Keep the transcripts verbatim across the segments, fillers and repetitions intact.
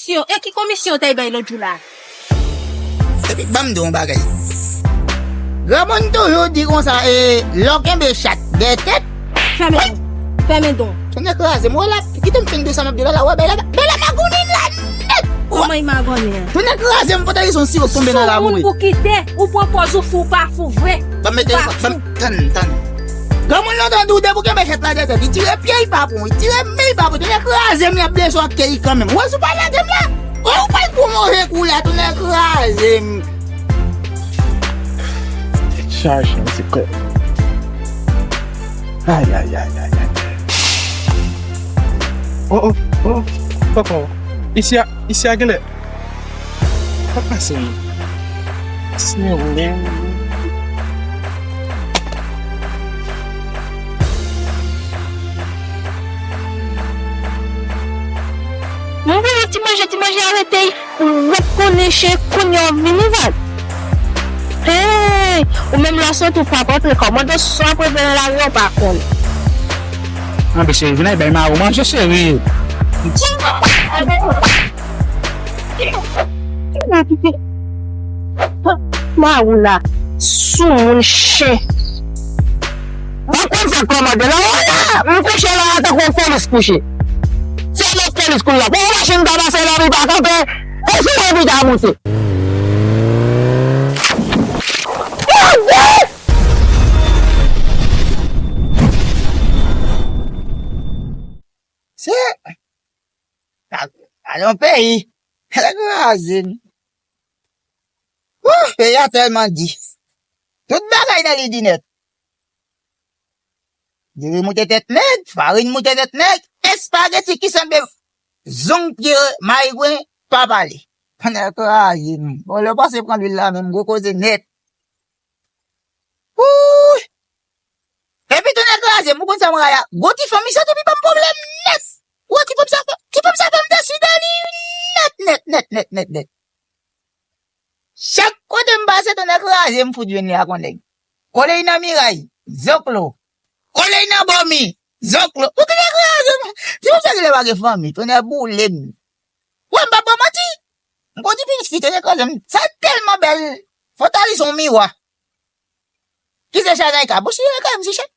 Komisyon, e ki komisyon w t al bay lòt jou la? Epi, ban m di w yon bagay. Granmoun toujou di konsa, e, lè w kenbe chat dèyè tèt. Fèmen don. Fèmen don. Tonnè kraze m, wè la, kite m fin di w sa m ap di w la, la, wè, bèl la, bèl la magonnen la nèt. Kòman li magonnen an? Tonnè kraze m, fò ta di se yon siwo k tonbe nan labou. Sou moun pou kite, ou pran pòz ou fou, ou pa fou vre. Ban m mete, ban m, tann, tann. Granmoun lan tande w depi w kenbe chat la dèyè tèt, li tire pye, li pa pran, li tire men, li pa pran, tonnè kraze m, li ap blese w ak kè li kanmenm. Wè, si w pa lage m la, wè, ou pral pran move kou la, tonnè kraze m. Tèt chaje, mesye, kò. Ay, ay, ay, ay, ay. Oh, oh, oh, oh, oh. Isi a, isi a genlè. Sa k pase menm? Mwen voye ti manje, ti manje arete. Ou ret konnen chen kounye a w vini vag. Hey, ou menm lè w soti w frape antre kòmandan sa w ap regle nan lari a w pa konn. Anbe cheri, vin ay bay mari w manje cheri. Mawou la, soumoun chen. Ou konn sa k kòmande la, wè la, m kouche la a tankou yon fèlis kouche. Se lòt fèlis kounye a. Bon, machin ta pase la, li pa kanpe, e sou mwen pou ta moute. Mon Dieu! Se, al yon peyi, kraze m. Wouh, peyi a tèlman di. Tout bagay nan li di nèt. Diri moute tèt nèg, farin moute tèt nèg, espageti ki sanble zong pye mayigwen pa pale. Tonnè kraze m. Bon, lè w panse pran lwil la menm, gwo koze nèt. Wouy! Epi tonnè kraze m, ou konn sa m rayi a? Gwo ti fanm, misye te pi ban m pwoblèm nèt. Ou wè ti fanm sa fè, ti fanm sa fè m desi de li nèt, nèt, nèt, nèt, nèt, nèt. Chak kote m pase, tonnè kraze m fout jwenn li ak yon nèg. Kole l nan miray, zoklo. Kole l nan bòmi, zoklo. Ou tonnè kraze m. Ti fanm sa genlè pa gen fanmi, tonnè boule m. Wè, m p ap ba w manti. M konn di pitit fi, tonnè kraze m. Sa tèlman bèl. Fò ta li se yon miwa. Ki se Chanayka? Bon, si Chanayka, m si Chan-,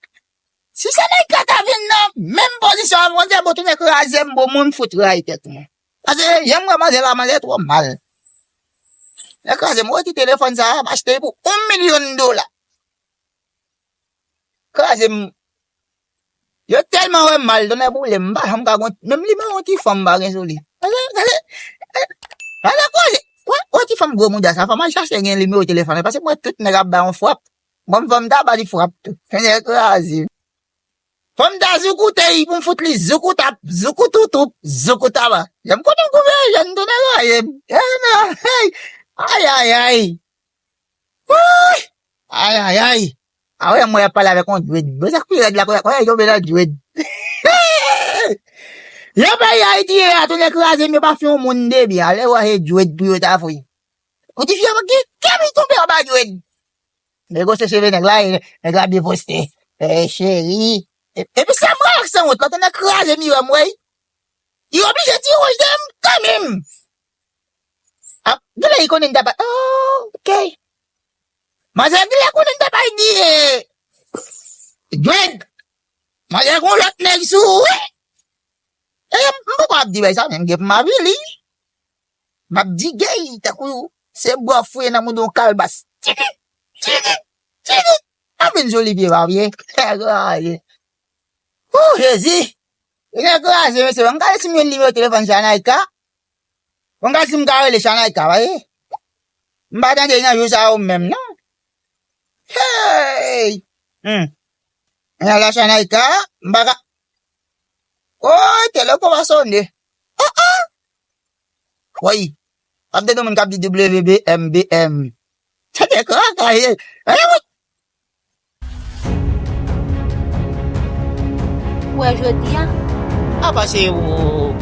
si Chanayka ta vin nan menm pozisyon avè manzè, bon, tonnè kraze m, bon, moun fout rayi tèt mwen. Paske, jan m wè manzè la, manzè twò mal. Tonnè kraze m, wè ti telefòn sa a, m achte l pou yon milyon dola. Kraze m. Yo tèlman wè m mal, tonnè boule m, m pa janm ka gon, menm nimewo yon ti fanm m pa gen sou li. Gade, gade, gade koze. Wè, wè ti fanm gwo mouda sa, fò m al chache gen nimewo telefòn li, paske m wè tout nèg ap ba yon frap. Bon, fò m ta ba li frap tou. Tonnè kraze. Fò m ta zoukoute li pou m fout li zoukoutap, zoukoutoutoup, zoukoutaba. Jan m konnen m koupe jèn, tonnè kraze m. Eh non, hey. Ay, ay, ay. Wouy! Ay, ay, ay! A wè, mwen ap pale avèk yon dwèd. Bon, sa k pi rèd la, konnen, konnen yo tonbe nan dwèd. Yo peyi Ayiti ye a, tonnè kraze m, yo pa fè yon moun de byen. Alè, wè, se dwèd pou yo ta voye. Yon ti fi ap gen kè li tonbe anba dwèd. Nèg yo se cheve nèg la, e, nèg la byen poste. Eh, cheri. E, epi sa mwen ak sanwont la, tonnè kraze m, yo wè m, wè. Li oblije di wouj de m kanmenm. Ah, genlè li konnen m ta pa, oh, ok. Manzè genlè konnen m ta pa di, eh, dwèd. Manzè gon lòt nèg sou, wi. E, m poko ap di bay sa, men m gen pou m avili. M ap di gay, tankou se bwa fouye nan mouda yon kalbas. Tchikit, tchikit, tchikit. Ap vin sou li pye pa pye. Ou, Jezi! Tonnè kraze, mesye. Ban m gade si m jwenn nimewo telefòn Chanayka. Ban m gade si m ka rele Chanayka, wi. M pa tande nan jou sa yo menm, non. Hey! Hmm. Mwen la Chanayka, m pa ka. Oy, telefòn pa sonnen. Oh, oh! Woy! Ap tande moun k ap di W B M B M. Tande kaka ye. Eh, woy! Ou wè jodi a? Apa se ou.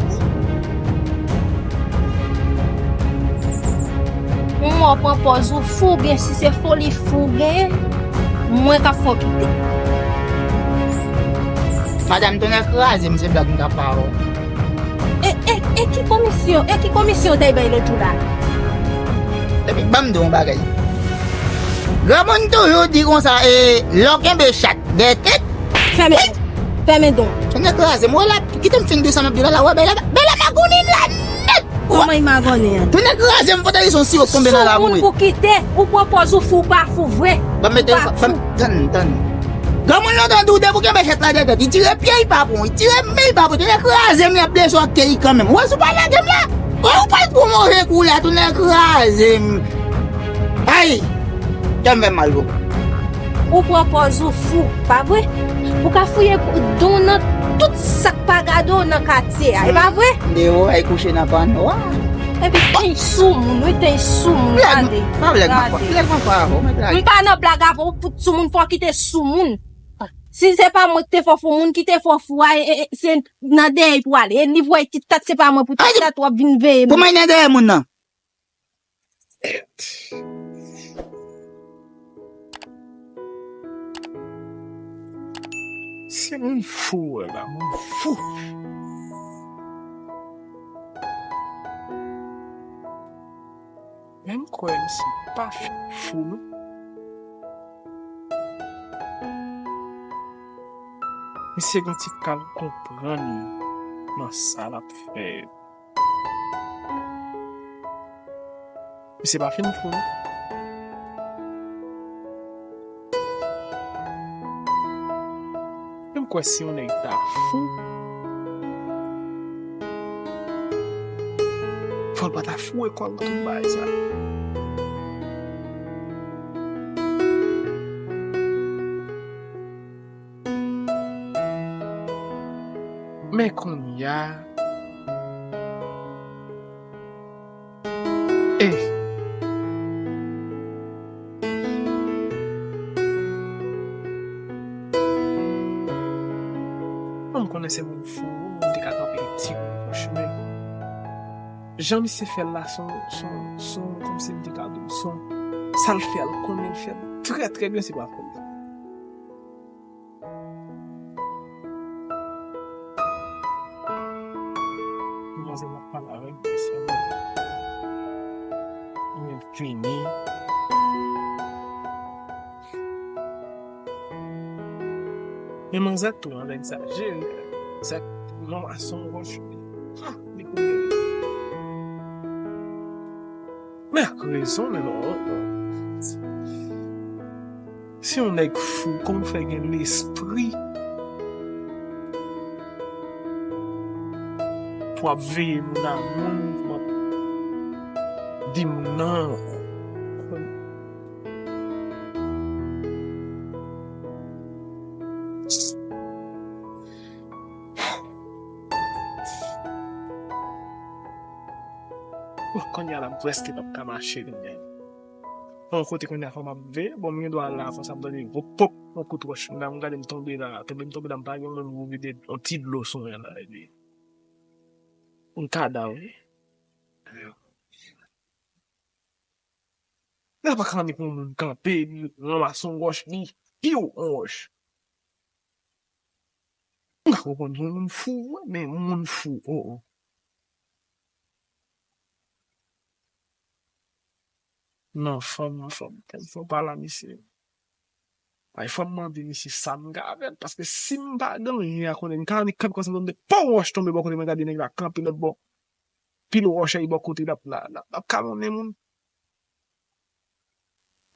Ou mò pran pòz ou fou, oubyen si se foli fou ou genyen, mwen k ap fè w kite. Madanm, tonnè kraze m, se blag m t ap ba ou. E, e, e ki komisyon? komisyon, e ki komisyon w te bay lòt jou la? Epi, ban m di w yon bagay. Granmoun toujou di konsa, e, lè w kenbe chat dèyè tèt. Fèmen, fèmen don. Tonnè kraze m, wè la, kite m fin di sa m ap di la, la, wè, bèlè, bèlè magonnen la nèt. Kòman li magonnen an? Tonnè kraze m, fò ta di se yon siwo k tonbe nan labou. Sou moun pou kite, ou pran pòz ou fou, ou pa fou vre. Ban m mete, ban m, tann, tann. Granmoun lan tande w depi w kenbe chat la dèyè tèt, li tire pye, li pa pran, li tire men, li pa pran, tonnè kraze m, li ap blese w ak tè li kanmenm. Wè, si w pa lage m la, wè, ou pral pran move kou la, tonnè kraze m. Ay! Kè m fè mal, bro. Ou pran pòz ou fou, pa vre? Ou ka fouye don nan tout sa k pa gade w nan katye a, e pa vre? Dewo ay kouche nan pannwa. Epi tèy soumoun, wi, tèy soumoun, gade. Pa blèg, pa blèg, gade. Blèg, pa blèg avè w, mèt lage. M pa nan blag avè w, pou soumoun, fò w kite soumoun. Si se pa mwen ki te fè w fou, moun ki te fè w fou a, e, e, se nan dèyè pou ale. E li voye ti tat, se pa mwen pou ti tat, w ap vin veye m. Pou mwen nan dèyè moun nan. Se moun fou, wè la, moun fou. Men m kwè misye pa fou, non. Misye gen ti kal konprann nan sa l ap fè yo. Misye pa fin fou, non. Men m kwè si yon nèg ta fou, fò l pa ta foure kò l tout bagay sa. Men kounye a, e, bon, m konnen se moun fou, m te ka kanpe ti moun pwòch, men jan misye fè l la, son, son, son, kòmsi m te ka di w, son, sa l fè a, l konnen l fè l trè, trè byen, se pa fò l. Manzè m ap pale avèk m, mesye. Mwen fini. Men manzè tou, ann egzajere. Sa, non, a son wòch. Ah, li konnen. Men ak rezon, men non, non. Si yon nèg fou, kòman w fè gen lespri pou w ap veye moun a moun, pou w ap di moun nan? Bon, kounye a la, m prèske p ap ka mache kounye a. Yon kote kounye a fò m ap veye, bon, m gen dwa al la, fò sa m tande, wop, pop, yon kout wòch, m gade m tonbe la, tonbe, m tonbe la, m pa gen yon nouvo vide, yon ti dlo sou mwen la, epi m kadav, wi. Lè pa ka annik yon moun kanpe, li ranmase yon wòch, li piw yon wòch. M ka konprann yon moun fou, wi, men yon moun fou, o, o. Non, fò m, fò m, fò m pale a misye. Ay, fò m mande misye sa m ka fè, paske si m pa gen anyen a konnen, m ka annik kanpe konsa, m tande pon wòch tonbe bò kote mwen, gade nèg la kanpe lòt bò. Pil wòch ay bò kote l ap la, l ap, l ap kalonnen moun.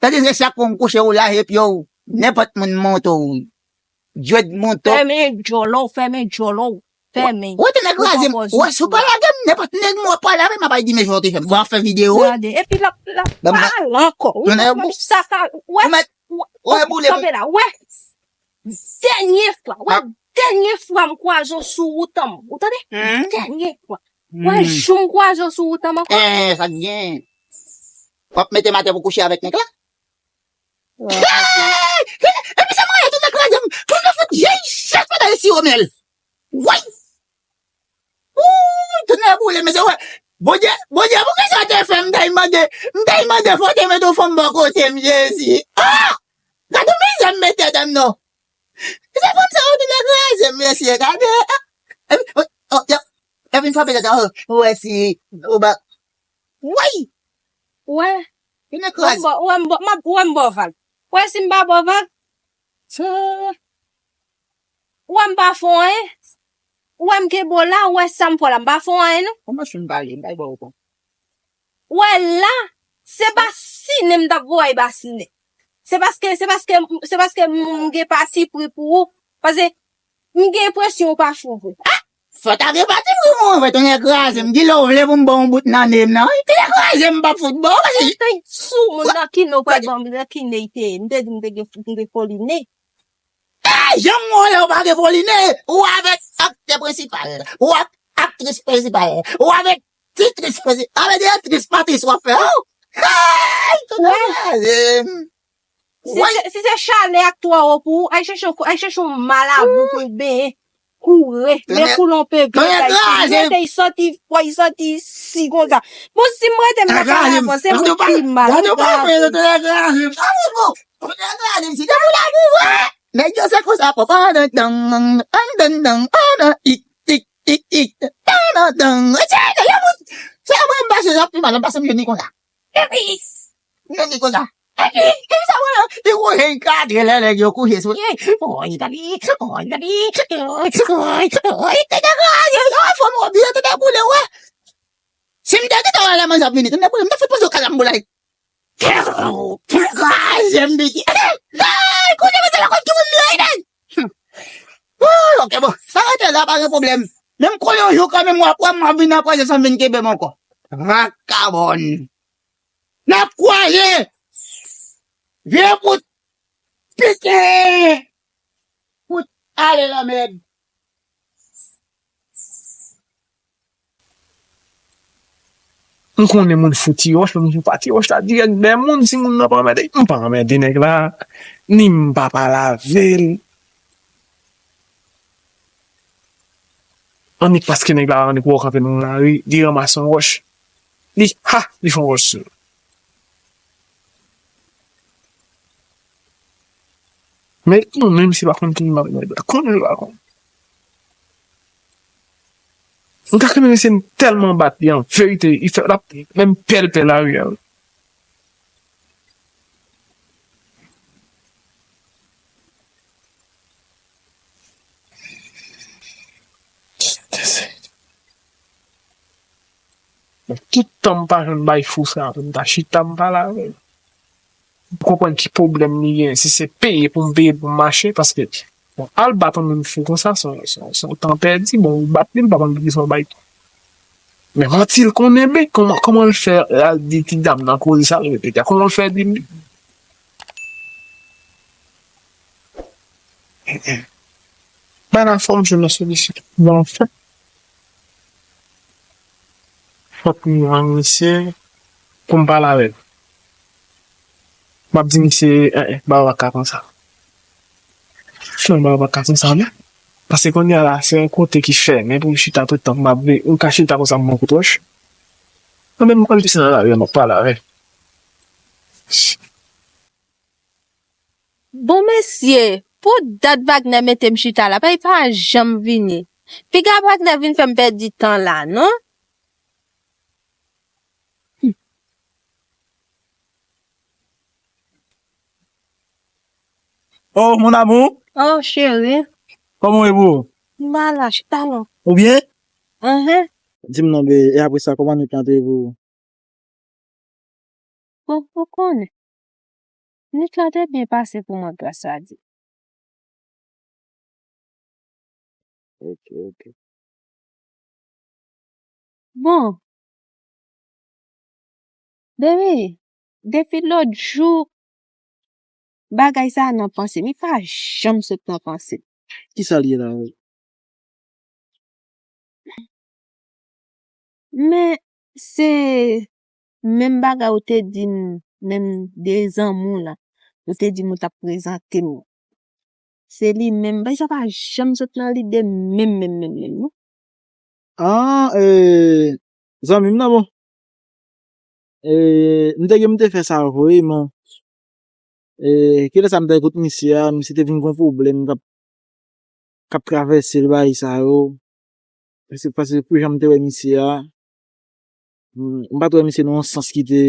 Tande se sa k fè w kouche w lage pye w, nenpòt moun monte w, djwèd monte w. Fèmen djòlè w, fèmen djòlè w, fèmen. Ou te nèg kraze m. Ou pa pòz ou fou. Wè, si w pa lage m, nenpòt nèg mwen w ap pale avè m, m ap di men jan w te fè m. W ap fè videyo, wi. Gade, epi l ap, l ap pale ankò. Wi, m ap sa ka, wè, wè, boule, kanpe la, wè. Dènye fwa, wè, dènye fwa m kwaze w sou wout an m. Ou tande? Dènye fwa. Wè, jou m kwaze w sou wout an m ankò. Eh, sa k gen? W ap mete m atè pou kouche avèk nèg la? Hey! Epi sa mwen, tout nèg kraze m. Tout nèg fout jèy chèf pandan esi omèl. Woy! Ooh, tout nèg boule, mesye, wè. Bondye, Bondye, poukisa w te fè m, m t al mande, m t al mande fò w te mete yon fanm bò kote m, Jezi. Ah! Gade yon mizè m met tèt an m non. Se fanm sa yo tout nèg kraze m, mesye, gade. Ah! Epi, oh, oh, y ap, Epi m frape tèt la, oh, ou wè si, ou ba, woy! Ou wè? Vin kraze. Ou wè m ba w vag. Ou wè si m pa ba w vag? Sa. Ou wè m pa fè w anyen? Ou wè m kenbe w la, ou wè sa m fè w la, m pa fè w anyen non. Kòman si m pale, m pa ba w pon. Ou wè la, se basinen m t ap voye basinen. Se paske, se paske, se paske m, m gen patipri pou ou. Paske m gen enpresyon ou pa fou vre. Fò ta gen patipri pou mwen, vre, tonnè kraze m. Di lè w vle pou m ba w yon bout nan ne m nan. Tonnè kraze m, m p ap fout ba w, paske. Ou te sou moun nan ki ne w pral ban m, nan ki ne l te ye. M te di m te gen, m te foli ne. Ey, jan m wè w la, ou pa gen foli ne. Ou avèk aktè prensipal. Ou ak aktris prensipal. Ou avèk titris prensipal. Avèk de aktris patris w ap fè, oh. Ey, tonnè kraze m. Si se, si se chalè a k twò wo pou ou, al chèche yon, al chèche yon malabou pou w benyen. Kouri, men koule yon pe vye kay pou mete y santi fò, y santi si konsa. Bon, si m rete m pa ka avanse, mwen pi mal. Gade pa fè yo tonnè kraze m. Sa se bon. Tonnè kraze m, si te pou labou vre. Nèg yo se konsa, papa, dan, dan, dan, dan, dan, dan, dan, ik, ik, ik, ik, dan, dan, dan. Se yon moun, se yon moun m pase, sa pi mal, m pase m jwenn li konsa. Epi, m di konsa. Epi, epi sa mwen, li kouche, li katre lè nèg yo kouche sou li. Oy, papi, oy, papi, oy, oy, oy, te degaje, yo, fò m obi, te dekoule, wè. Si m te gentan wè lè manje ap vini, te dekoule, m te fout poze w kalanboulay. Degaje m, piti. Ay, kounye a, se la konn ki moun li ye, nèg. Oh, ok, bon, sa rete la, pa gen pwoblèm. Men m konnen yon jou kanmenm, w ap wè m ap vin nan pwazè san vin kenbe m ankò. Vakabòn. N ap kwaze. Vye bout pike. Bout ale lanmèd. M konnen moun fou ti wòch, men moun fou pa ti wòch la dirèk dèyè moun, si moun nan pa anmède, m pa anmède nèg la, ni m pa pale avè l. Annik paske nèg la annik wè w kanpe nan lari, li ranmase yon wòch. Li, ha, li fè yon wòch sou. Men mwen menm si pa konn ki m ap mwen la, konnen l pa konn. M ka konnen se tèlman bat li an verite, li fè l ap menm pèl pèl lari a. Bon, tout tan m pa jwenn bay fou sa, pou m ta chita m pale avè l. M p konprann ki pwoblèm li gen, si se peye pou m peye pou m mache, paske, bon, al bat yon moun fou konsa, se yon, se yon, se yon tan pèdi, bon, ou bat li, li pa konn ki sa w bay tou. Men manti l konnen, men kòman, kòman l fè al di ti dam nan koze sa l repete a? Kòman l fè di l? Bay la fò m jwenn yon solisyon. Bon, anfen, fòk m jwenn misye pou m pale avè l. M ap di misye, en, en, ba yo pa ka konsa. Non, ba yo pa ka konsa, non. Paske kounye a la, se yon kote ki fèmen pou m chita tout tan m ap viv. M ka chita konsa, m pran kout wòch. Anben, m pral desann nan lari a, m ap pale avè l. Bon, mesye, pou dat Wagner mete m chita la, pa, li pa janm vini. Piga Wagner vin fè m pèdi tan la, non? Oh, mon amour. Oh, cheri. Kòman w ye, boo? M ba la, chita non. Ou byen? Enhen. Di m non, be, e apre sa, kòman nwit lan te ye pou ou? Bon, ou konnen. Nwit lan te byen pase pou mwen, gras a Dye. Ok, ok. Bon, baby, depi lòt jou, bagay sa a nan panse m, li pa janm sot nan panse m. Kisa l ye la, wi? Men se menm bagay ou te di m, menm de zanmi w la, ou te di m ou t ap prezante m. Se li menm. Bagay sa pa janm sot nan lide m menm, menm, menm, menm, non. Ah, eh, zanmi m nan, bon. Eh, m te gen m te fè sa vre, men, eh, kilè sa m te kout misye a, misye te vin gon pwoblèm k ap, k ap travèse l, bagay sa yo. Paske, paske pou jan m te wè misye a, m, m pa t wè misye nan yon sans ki te,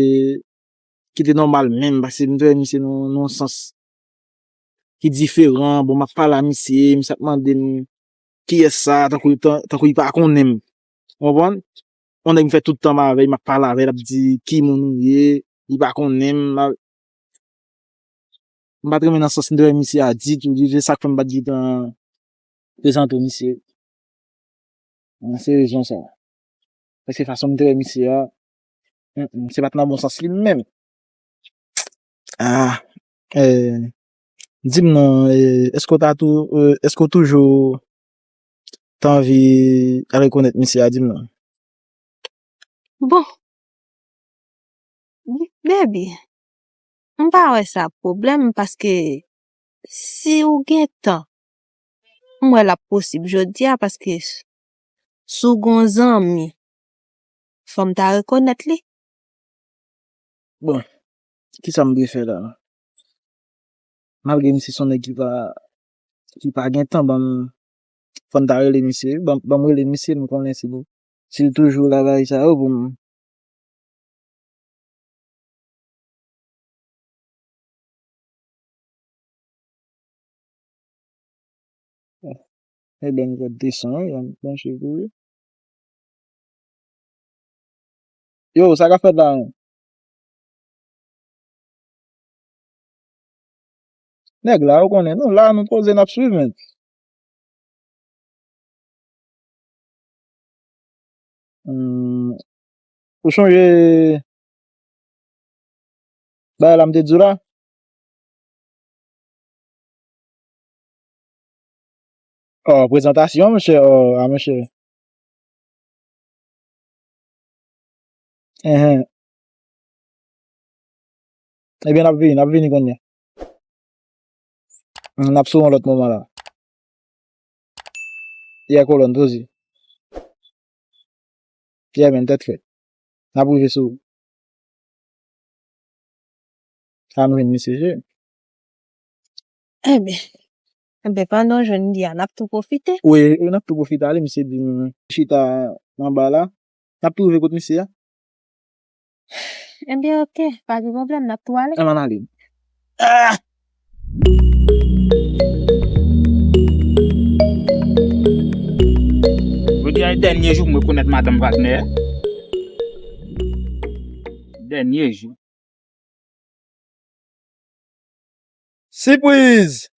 ki te nòmal menm, paske m te wè misye nan, nan yon sans ki diferan. Bon, m ap pale a misye, misye ap mande m, "Kiyès sa?" Tankou, tan, tankou li pa konnen m. Ou konprann? Yon nèg m fè tout tan m avè l, m ap pale avè l, l ap di, "Ki moun ou ye?" Li pa konnen m. M pa t renmen nan sans m te wè misye a ditou, ditou. Se sa k fè m pa t gentan prezante w misye. Nan se rezon sa. Paske fason m te wè misye a, mm, mm, se pa t nan bon sans li menm. Ah, eh, di m non, eh, èske w ta tou, eh, èske w toujou ta anvi rekonèt misye a, di m non? Bon, baby, m pa wè sa pwoblèm paske si w gen tan, m wè l ap posib jodi a paske s-, si w gen yon zanmi, fò m ta rekonèt li. Bon, kisa m dwe fè la? Malgre misye se yon nèg ki pa, ki pa gen tan ban m, fò n ta rele misye, ban, ban m rele misye, m konnen si pou, si l toujou la bagay sa yo pou m. Ebyen, m pral desann, wi, ban m branche pou li. Yo, sa k ap fèt la menm? Nèg la, ou konnen, nou la, nou poze, n ap swiv, men. Hmm, ou sonje bagay la m te di w la? Oh, prezantasyon, monchè, oh, a, monchè. Enhen. Ebyen, n ap vini, n ap vini kounye a. N ap sou yon lòt moman la. Yeah, kolòn, poze. Yeah, man, tèt frèt. N ap rive sou ou. Sa nou jwenn misye je. Enben, enben, pandan w jwenn li a, n ap tou pwofite. Wi, wi, n ap tou pwofite ale, misye di m chita anba la. N ap tou rive kot misye a. Enben, oke, pa gen pwoblèm, n ap tou ale. Ann ale. Ah! Jodi a e dènye jou pou m rekonèt madanm Wagner. Dènye jou. Sipriz!